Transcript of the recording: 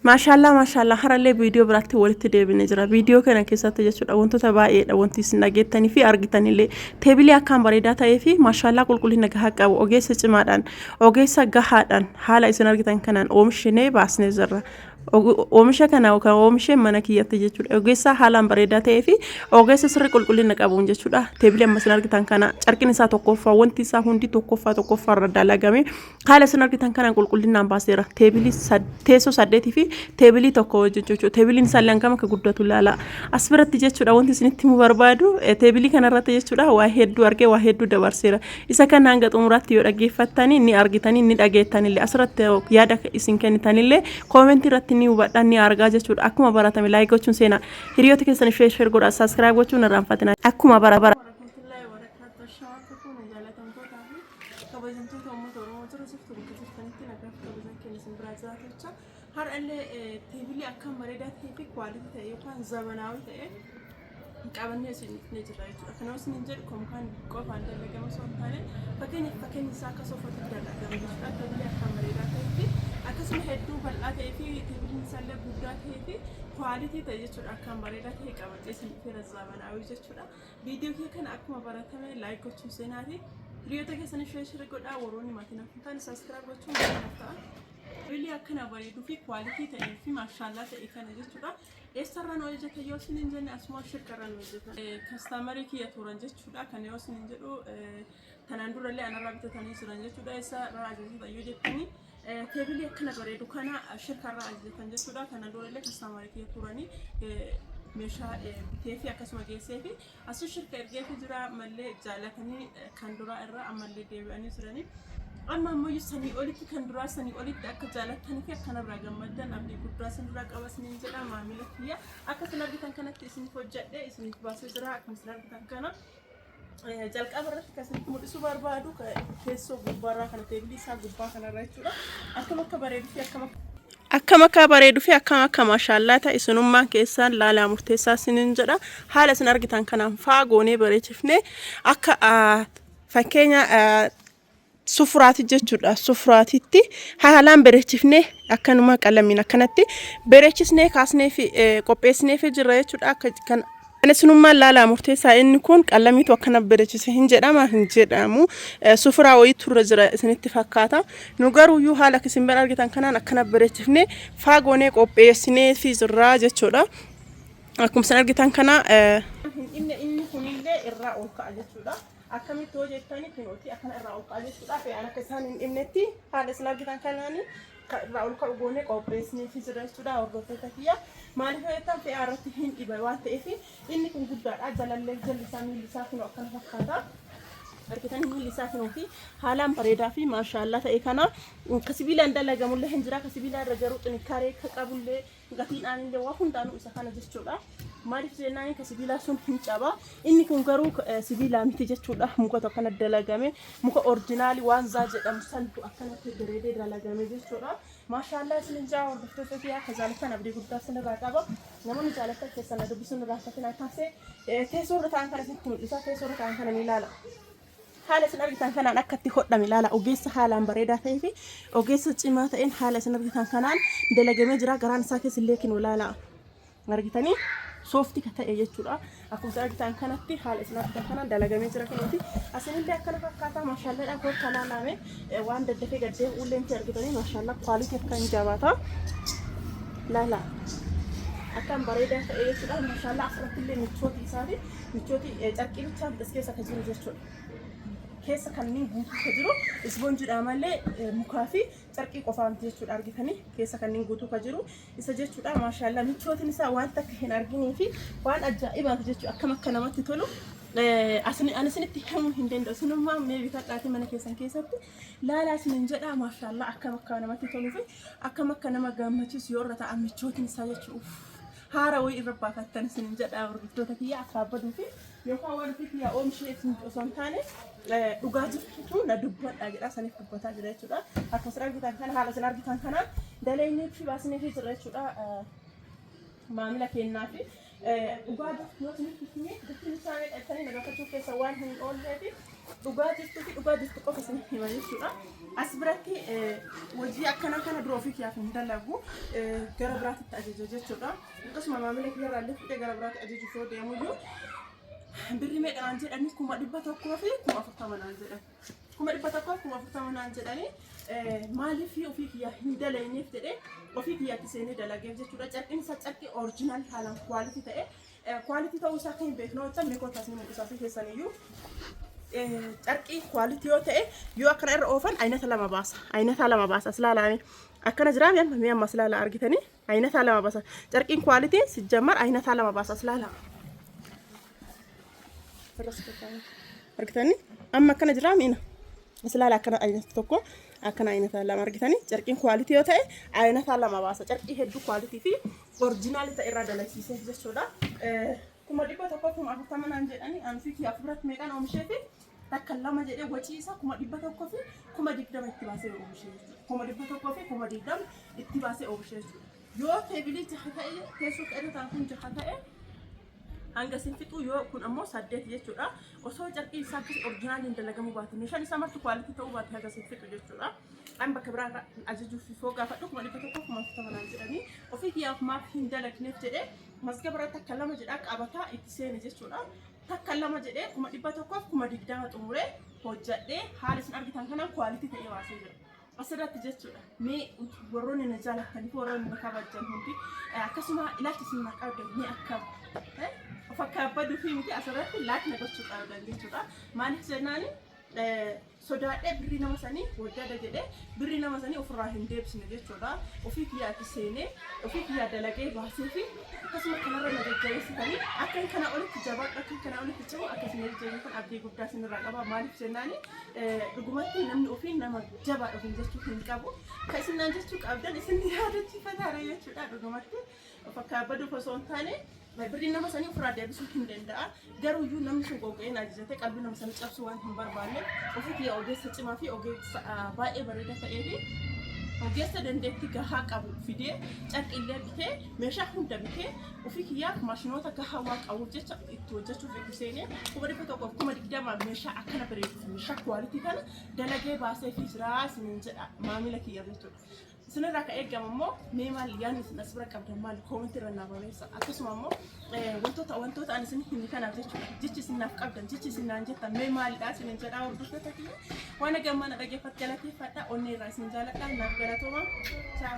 Maashaallaa maashaallaa, harallee viidiyoo biraatti walitti deebine jira. Viidiyoo kana keessatti jechuudha wantoota baay'eedha wanti isin dhageettanii fi argitanillee. Teebilii akkaan bareedaa ta'ee fi maashaallaa qulqullina gahaa qabu, ogeessa cimaadhaan, ogeessa gahaadhaan haala isin argitan kanaan oomishinee baasnee jirra. Oomisha kana kan oomishee mana kiyyatti jechuudha. Ogeessa haalaan bareedaa ta'ee fi ogeessa sirrii qulqullina qabuun jechuudha. Teebilii amma isin argitan kana carqiin isaa tokkoffaa, wanti isaa hundi tokkoffaa tokkoffaa irra dalagame. Haala isin argitan kanaan qulqullinaan baaseera. Teebilii teessoo saddeetii fi teebilii tokko wajjin jechuudha. Teebiliin isaallee hangam akka guddatu ilaala. As biratti jechuudha wanti isinitti himuu barbaadu, teebilii kanarratti jechuudha waa hedduu argee waa hedduu dabarseera. Isa kana hanga xumuraatti yoo dhaggeeffattanii ni argitanii ni dhageettanillee, asirratti yaada isin kennitanillee koomentii irratti ni hubadha, ni argaa jechuudha. Akkuma baratame like gochuun seenaa hiriyoota keessan share share godhaa, subscribe gochuun irraanfatina. Akkuma bara bara. Warahmatullahi wabarakatuh. Shawaa kakuu jaalatamtootaa fi kabajamtoota uummata Oromoo jira jirtu, bakka jirtanitti nagaa fi kabajaan keenya isin biraa jiraatu jecha, har'allee teebilii akkaan bareedaa ta'ee fi quality ta'e yookaan zamanaawii ta'e qabannee isin dhufnee jirra jechuudha. Kanaaf isin jedhu komkaan qofaan dalagama osoo hin taane, fakkeenyaaf fakkeenyi isaa akka soofatti dalagama jechuudha. Teebilii akkaan bareedaa ta'ee fi akkasuma hedduu bal'aa ta'ee fi teebiliin isaallee guddaa ta'ee fi quality ta'e jechuudha. Akkaan bareedaa ta'e qabadhee isin dhufeera, zamanaawii jechuudha. Viidiyoo kee kana akkuma baratame like gochuun seenaati. Hiriyoota keessan share share godhaa, warroonni maatii naaf hin taane subscribe gochuun maatii naaf ta'a. Teebilii akkana bareeduu fi quality ta'ee fi maashaallaa ta'e kana jechuudha. Eessarraa nu hojjetan yoo isin hin jenne, asuma shirkarraa nu hojjetan. Customerii kiyya turan jechuudha. Kana yoo isin hin jedhu, tanaan durallee anarraa bitatanii jiran jechuudha. Eessarraa ajajatan yoo jettanii, teebilii akkana bareedu kana shirkarraa ajajatan jechuudha. Tanaan durallee customerii kiyya turanii meeshaa bitee fi akkasuma geessee fi asu shirka ergeefi jira mallee jaalatanii kan duraa irraa ammallee deebi'anii jiranii. Amma ammoo sanii olitti, kan duraa sanii olitti akka jaalattanii fi akkana irraa gammaddan abdii guddaa isin irraa qaba isiniin jedha. Maamila kiyya akka isin argitan kanatti isiniif hojjedhe, isiniif baasee jira. Akkuma isin argitan kana jalqaba irratti kan isinitti mul'isuu barbaadu teessoo gubbaarraa kana, teebilii isaa gubbaa kanarra jechuudha. Akkam akka bareeduu fi akkam akka bareeduu fi akkam akka maashaallaa ta'e isinummaan keessaan laalaa murteessaa isiniin jedha. Haala isin argitan kanaan faa goonee bareechifnee akka fakkeenya sufuraati jechuudha. Sufuraatitti haalaan bareechifnee akkanuma qalamiin akkanatti bareechisnee kaasnee fi qopheessinee fi jirra jechuudha. Akka kan isinummaan laalaa murteessaa, inni kun qalamiitu akkana bareechise hin jedhama hin jedhamu. Sufuraa wayiitu irra jira isinitti fakkaata. Nu garuuyyuu haala isin bira argitan kanaan akkana bareechifnee faagoonee qopheessinee fi jirra jechuudha. Akkuma isin argitan kana hin dhimne, inni kunillee irraa ol ka'a jechuudha. Akkamitti hoo jettani, kunooti akkana irraa ol ka'a jechuudha. Fe'aan akka isaan hin dhibnetti haala isin argitan kanaan kan irraa ol ka'u goonee qopheessinee fi jira jechuudha, hordoftoota kiyya. Maaliif yoo jettan, fe'aa irratti hin dhiba waan ta'eef. Inni kun guddaadha. Jalallee jalli isaa, miilli isaa kunoo akkana fakkaata. Argitanii, miilli isaa kunooti haalaan bareedaa fi maashaallaa ta'e kana. Ka sibiilaan dalagamullee hin jira. Ka sibiilaa irra garuu xinikaaree akka qabullee gatiidhaan illee waa hundaanuu isa kana jechuudha. Maaliif jennaan, ka sibiilaa sun hin caba. Inni kun garuu sibiilaa miti jechuudha. Mukatu akkana dalagame. Muka originalii waan zaa jedhamu santu akkanatti bareedee dalagame jechuudha. Maashaallaa isin jaa, hordoftoota kiyyaa, akka jaallattan abdii guddaa isinirraa qaba. Namoonni jaallattan keessan na dubbisuun irraa fatina kaasee teessoo irra ta'an kana isinitti mul'isa. Teessoo irra ta'an kana ni ilaala. Haala isin argitan kanaan akka itti hodhame ilaala. Ogeessa haalaan bareedaa ta'ee fi ogeessa cimaa ta'een haala isin argitan kanaan dalagamee jira. Garaan isaa keessa illee kinu ilaala. Argitanii, soft ka ta'e jechuudha. Akkuma isin argitan kanatti haala isin argitan kanaan dalagamee jira kunuuti. Asinillee akkana fakkaata, maashaallaadhaan koottaa laalame, waan daddafee gad deebi'ullee miti. Argitanii, maashaallaa, quality akka hin jabaata. Laala. Akkaan bareedaa ta'e jechuudha. Maashaallaa, asirratti illee michooti isaati. Michooti carqii bichaa as keessa kan jiru jechuudha. Keessa kanneen guutuu kan jiru isboonjiidha malee mukaa fi carqii qofaa miti jechuudha. Argitanii, keessa kanneen guutuu kan jiru isa jechuudha. Maashaallaa, michootiin isaa waan takka hin arginii fi waan ajaa'ibaati jechuudha. Akkam akka namatti tolu ani isinitti himuu hin danda'u. Isinummaa mee bitadhaatii mana keessan keessatti laalaa isinin jedha. Maashaallaa, akkam akka namatti toluu fi akkam akka nama gammachiisu yoo irra ta'an michootiin isaa jechuudha. Haara wayii irra baafattan isinin jedha, hordoftoota kiyya. Akka abbaduu fi yookaan waan ofii kiyya oomishee isin osoo hin taane, dhugaa jirtutu na dubbadha jedha, saniif dubbataa jira jechuudha. Akkuma isin argitan kana, haala isin argitan kana dalaynee fi baasnee fi jira jechuudha. Maamila kennaa fi dhugaa jirtu yoo isinitti hime, gatiin isaa meeqa jettanii na gaafachuu keessa waan hin oollee fi Dhugaa jirtuu fi dhugaa jirtu qofa isin hima jechuudha. As biratti hojii akkanaa kana dura ofii kiyyaaf hin dalagu, gara biraatitti ajaja jechuudha. Akkasuma maamila kiyyarraa illee fuudhee gara biraatti ajajuuf yoo deemuyyuu birri meeqa naan jedhanii, 140,000 naan jedhan. 140,000 naan jedhanii, maaliif ofii kiyyaa hin dalayneef jedhee ofii kiyyaatti seenee dalageef jechuudha. Carqiin isaa carqii original haalaan quality ta'e, quality ta'uu isaa akka hin beeknu jecha mee kottaa isin mul'isaa fi keessaniyyuu. Carqii quality yoo ta'e yoo akkana irra oofan aynata lama baasa. Aynata lama baasa, as ilaalaame. Akkana jiraa mi'a amma as ilaala, argitanii aynata lama baasa. Carqiin qualityn sijjammar aynata lama baasa, as ilaala. Argitanii amma akkana jiraa mi'a. As ilaala, akkana aynata tokko, akkana aynata lama, argitanii? Carqiin quality yoo ta'e aynata lama baasa. Carqii hedduu quality fi original ta'e irraa dalagsiiseef jechuudha. 140,000 naan jedhanii, ani fi kiyyaaf biratti meeqaan oomishee fi takka lama jedhee wacii isaa 120,000 itti baasee oomishee jechuudha. 120,000 itti baasee oomishee jechuudha. Yoo teebilii jaha ta'e, teessoo irra ta'an kun jaha ta'e, hanga isin fixu yoo kun ammoo saddeet jechuudha. Osoo carqii isaa akkas originaliin dalagamuu baate, meeshaan isaa marti quality ta'uu baate, haga isin fixu jechuudha. An bakka biraa irraa ajajuuf foo gaafadhu 140,000 naan jedhanii, ofii kiyyaaf maaf hin dalagneef jedhee masgaba irratti takka lama jedhaa qabataa itti seene jechuudha. Takka lama jedhee 120,000 xumuree hojjadhee haala isin argitan kanaan quality ta'ee baasee jira. Asirratti jechuudha. Mee warroonni na jaalatanii fi warroonni na kabajan hundi, akkasuma ilaalchi isin na qabdan mee akkam? Of akka abbaduu fi miti, asirratti like na gochuu qabdan jechuudha. Maaliif jennaani, sodaadhee birrii nama sanii waddada jedhee birrii nama sanii ofirraa hin deebisne jechuudha. Ofii kiyyaatti seenee ofii kiyyaa dalagee baasee fi akkasuma kanarra na jajjabeessitanii akka kana olitti jabaadhu, akka kana olitti cimu, akkasuma jajjabeessan abdii guddaa isinirraa qaba. Maaliif jennaani, dhugumatti namni ofii nama jabaadha ofiin jechuu hin qabu. Kan isin naan jechuu qabdan isin yaadachiifataara jechuudha dhugumatti. Of akka baduuf osoo hin taane, birrii nama sanii ofirraa deebisuu hin danda'a. Garuu iyyuu namni sun qoqqeen ajajate qalbii nama sanii cabsuu waan hin barbaanne, ofii kiyya ogeessa cimaa fi ogeessa baay'ee bareeda ta'ee fi ogeessa dandeettii gahaa qabu fidee, carqillee bitee, meeshaa hunda bitee, ofii kiyyaaf maashinoota gahaa waan qabuuf jecha itti hojjechuuf itti seenee 120,000 meeshaa akkana bareedu fi meeshaa quality kana dalagee baasee fi jiraa isiniin jedha maamila kiyya jechuudha. Isinirraa kan eegamu immoo mee maal yaadni isin as bira qabdan maal? Comment irra naa barreessa. Akkasuma immoo wantoota ani isin himi kanaaf jechuudha. Jechi isin naaf qabdan, jechi isin naan jettan mee maalidha isinin jedhaa hordoftoota kiyya. Waan gammaa na dhaggeeffat galateeffadha. Onnee irraa isin jaaladha. Naaf galatooma. Ciao.